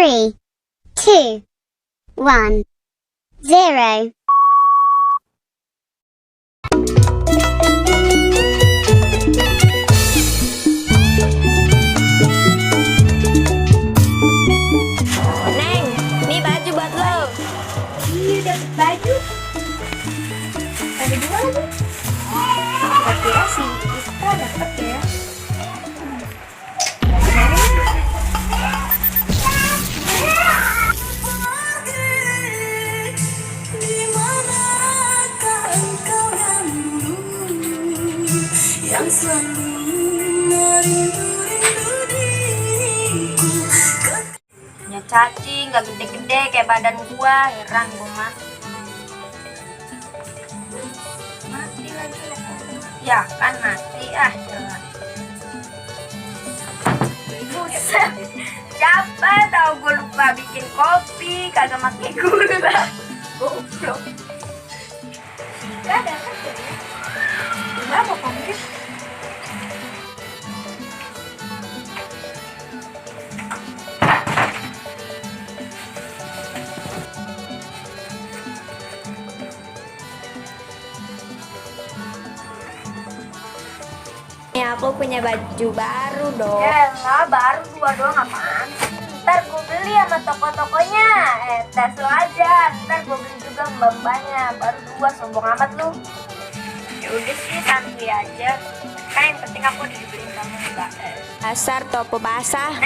3, 2, 1, 0. Neng, nih baju buat lo. Iya, dapet baju. Ada dua lagi. Kira-kira sih kita dapet ya. Yang selalu merindu-rindu diriku. Punya cacing, gak gede-gede kayak badan gua. Heran gua mah. Mati lagi laptopnya. Ya kan mati jelas. Buset. Siapa tahu gua lupa bikin kopi, kagak pakai gula. Goblok. Gak dapet ya. Gak mau komplit. Nih aku punya baju baru dong. Yalah, baru dua doang apaan sih? Ntar gue beli sama toko-tokonya. Tas lo aja. Ntar gue beli juga mbak-mbaknya. Baru dua, sombong amat lu. Ya udah sih santuy aja. Kan yang penting aku dibeliin sama Mbak. Dasar topo basah.